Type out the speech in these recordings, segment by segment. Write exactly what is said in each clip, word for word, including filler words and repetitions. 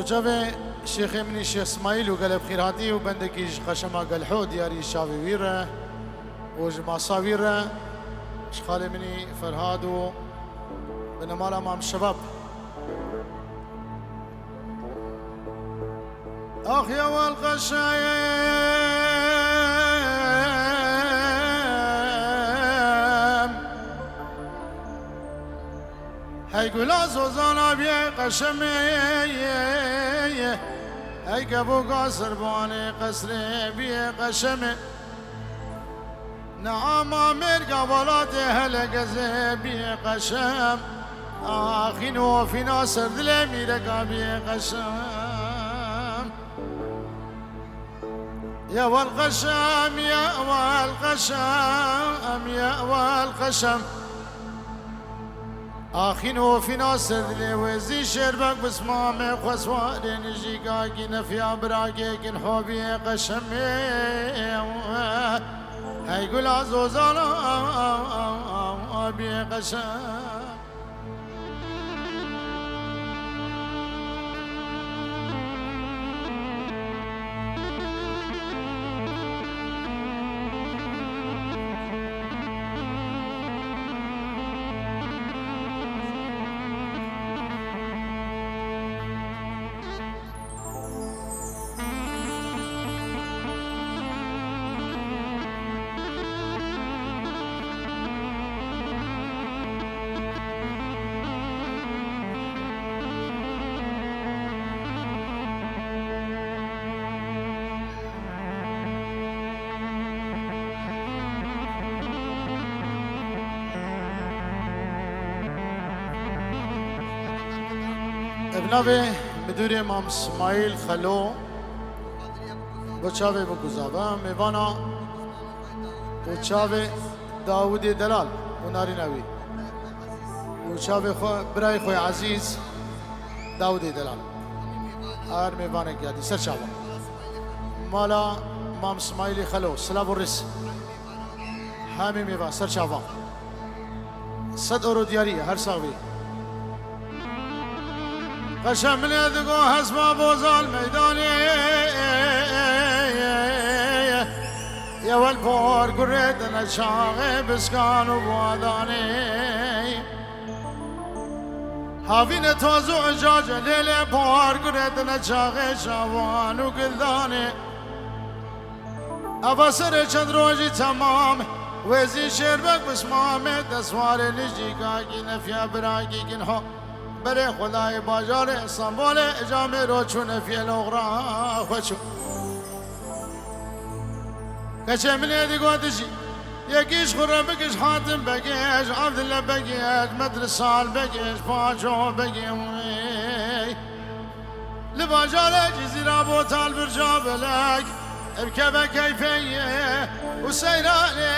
Çavê şêxê min î Şêx Smaîl û gelê bi xêr hatî û bendekî ji qeşema Gelho diyarî çavê wî re û ji masa wî re ji xalê min î Ferhad û binemala Mam Şebab. Ax ya wel qeşem. Hey gula zozana biyê qeşemê, hey kevoka serbanê qesrê biyê qeşemê. Neama mêrga welatê hele gezê biyê qeşem. Axîn û ofîna ser dilê mîreka biyê qeşem. Ya wel qeşem, ya wel qeşem, ya wel qeşem. Axîn û fîna ser dilê wê zî şêrbek bismamê xweswarê nijîkakî nefiya birakê kin hobiyê qeşemê. Hey gula zozana biyê qeşem. Ev navê midûrê Mam Smaîl Xelo bo çavê bikuzava mêvana û çavê Dawidê Delal û narîna wî û çavê xwe birayê xwe ezîz Dawidê Delal. Her mêvanek ya dî ser çava. Mala Mam Smaîlê Xelo, silav û rêz. Hemî mêvan ser çavan. Sed euro diyarî ye, her sax bî. Qeşem lê digo hesba bozal meydanê. Yewel por gurê dine çaxê biskan û buadanê. Havîne toz û icace lêlê por gurê dine çaxê çawan û gildanê. Eva serê çend rojî temam, wê zî şêrbek bismamê, deswarê nijîkakî nefiya birakî kin ho. Berê Xwedayê bajarê Stenbolê, camê ro çû nefiye loxra xwe çû. Keçê min ê digot jî, yekî ji xwe re bikiş Hatim Begê, ji Evdile Begê, ji Medrisal Begê, ji Paço Begê wê. Li bajarê Cizîra Botal Birca Belek, ev keve keyfê ye û seyranê.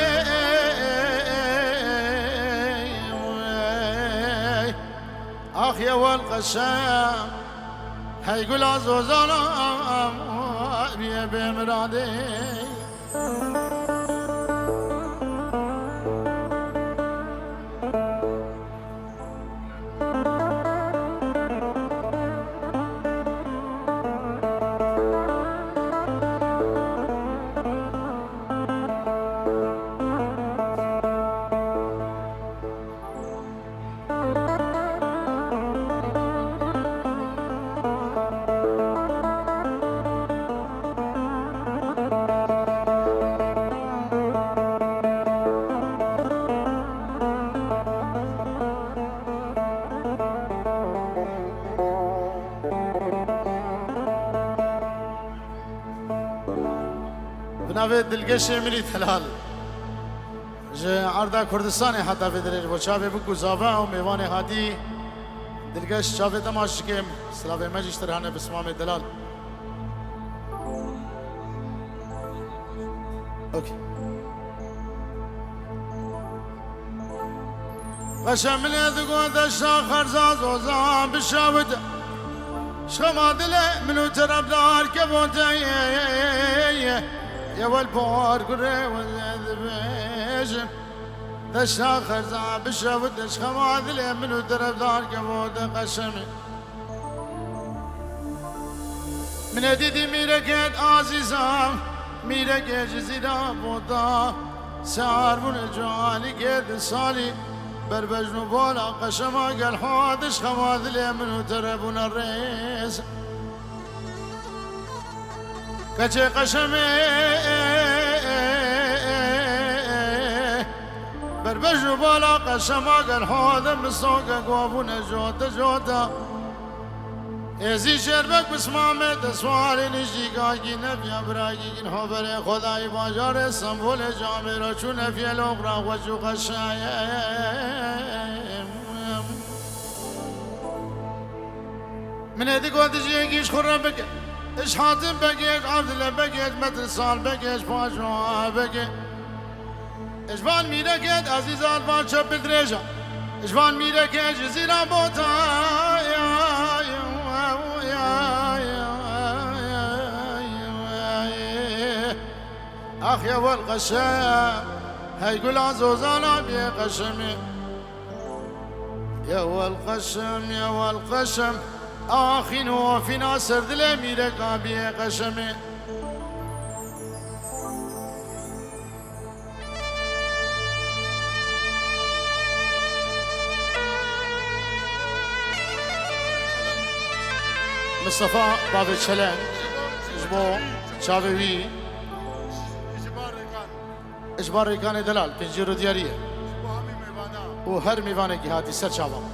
Ax ye wel qeşem, hey gula zozana, biye bê miradê. Bi navê dilgeşê min î delal. Ji erda Kurdistanê heta vê derê ji bo çavê bû ku zava û mêvanê hatî dilgeş çavê dema ji kêm silavê me jî ji te re hene bi simamê delal. Okey. Qeşem lê digot deşta xerza zozan bişewit. Şema dilê min û terefdar kevon te ye. Yewel por gurê weze dibêjim. Deşta xerza bişewit, şema dilê min û terefdar kevon te qeşemê. Min ê dîdî mîrekêt azîza, mîrekê ji zîra bota, sar bûne ciwanîkê di salî, berbejn û bola qeşema gel hadiş xema dilê min û te re bûne rêz. Keçê qeşemê, berbejn û bola qeşema gel hode misoke go bûne jote jota. Êzî şêrbek bismamê deswarê nijîkakî nefiya birakî gin hoberê Xwedayî bajarê Stenbolê camêro çûne fiyelok ra xweş û qeşayê. Min ê di got ji yekî ji xwe re bike. Ji Hatim beke, ji Evdile beke, ji Metrisal beke, ji Paşoa beke. Ji van mîrekê ezîza li van çepil dirêja. Ji van mîrekê ji zîra bota. Ax ya wel qeşe, hey gula zozana bê qeşemê. Ya wel qeşem, ya wel qeşem. Axîn û afîna ser dilê mîreka bê qeşemê. Mistefa bavê Çelen ji bo çavê wî, ji bar Rêkanê delal, pêncî û diyarî ye. Û her mêvanekî hatî ser çavan.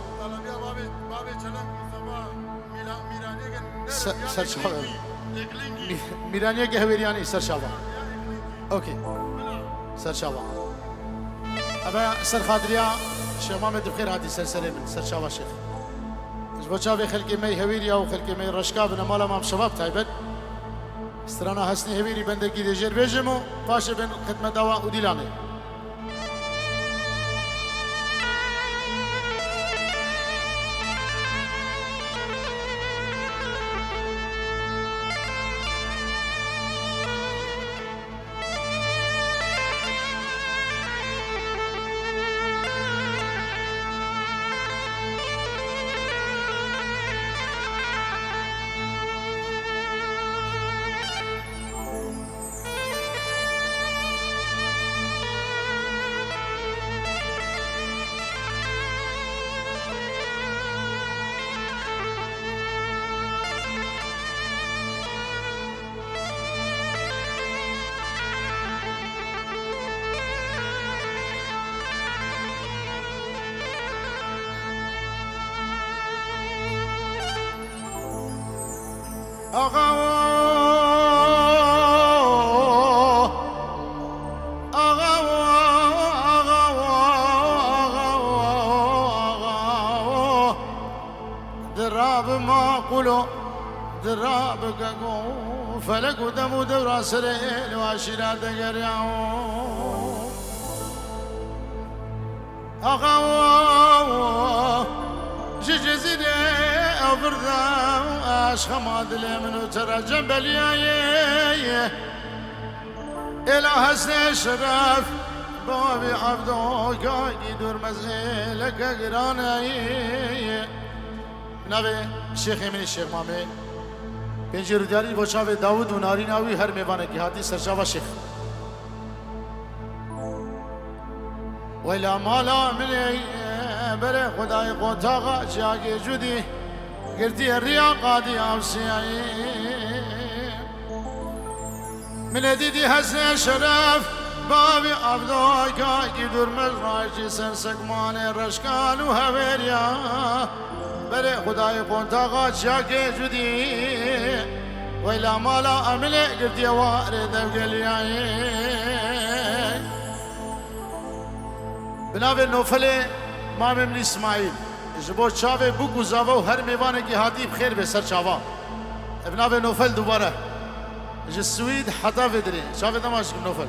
Se-, ser çavan. Mî-, mîraniyeke hewêriyanî ser çavan. Okey. Ser çavan. Eve ser xatiriya Şêx Mamed bi xêr hatî ser serê min, ser çava Şêx. Ji bo çavê xelkê me yê Hewêriya û xelkê me yê Reşka bine mala Mam Şebab taybet. Strana Hesnî Hewêrî bendekî dê jêr bêjim û paşê bên xidmeta wan û dîlanê. Axa wo, axa wo, axa wo, axa wo, axa wo, axa wo. Dira bi maqûlo, dira bi keko, felek û dem û dewra serê êl û aşîra degeriya wo. Axa wo, ji Cizîrê ew vir de, aşxema dilê min û te re cembeliyayê. Êla Hesnê Şeref, bavê Evdo, kakî Dormez êleke giran e. Navê Şêxê min î Şêx Mamê. Pêncî rûdiyarî bo çavê Dawûd û narîna wî her mêvanekî hatî ser çava Şêx. Weyla mala min ê, berê Xwedayê qotaxa çiyakê cudî, girtiye riya qadî avsiyayê. Min ê dîdî Hesnê Şeref, bavî Evdo, kakî Dormez, rajî ser sekmanê Reşkan û Hewêriya. Berê Xwedayê qontaxa çiyakê cudî, weyla mala Emilê girtiye warê devgeliyayê. Bi navê Nofelê mamê min Îsmaîl, ji bo çavê bûk û zava û her mêvanekî hatî bi xêr bê ser çava. Bi navê Nofel dubare. Ji Swîd heta vê dirê. Çavê te maç dikim Nofel.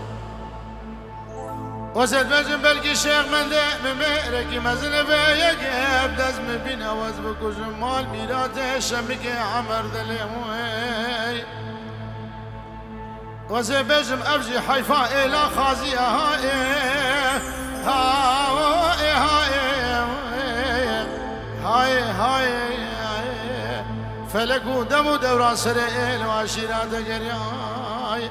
Wezê dibêjim belkî Şêx Mendê, min mêrekî mezin e vê yekê, bi dest min bîne wez bikujim, mal mîratê şemikê emer dilê wê. Wezê bêjim ev jî heyfa êla xaziya ha ê, ha o ê, ha ê, ha ê, ha ê. Lek û dev û dewran serê êl û aşîra de geriyay.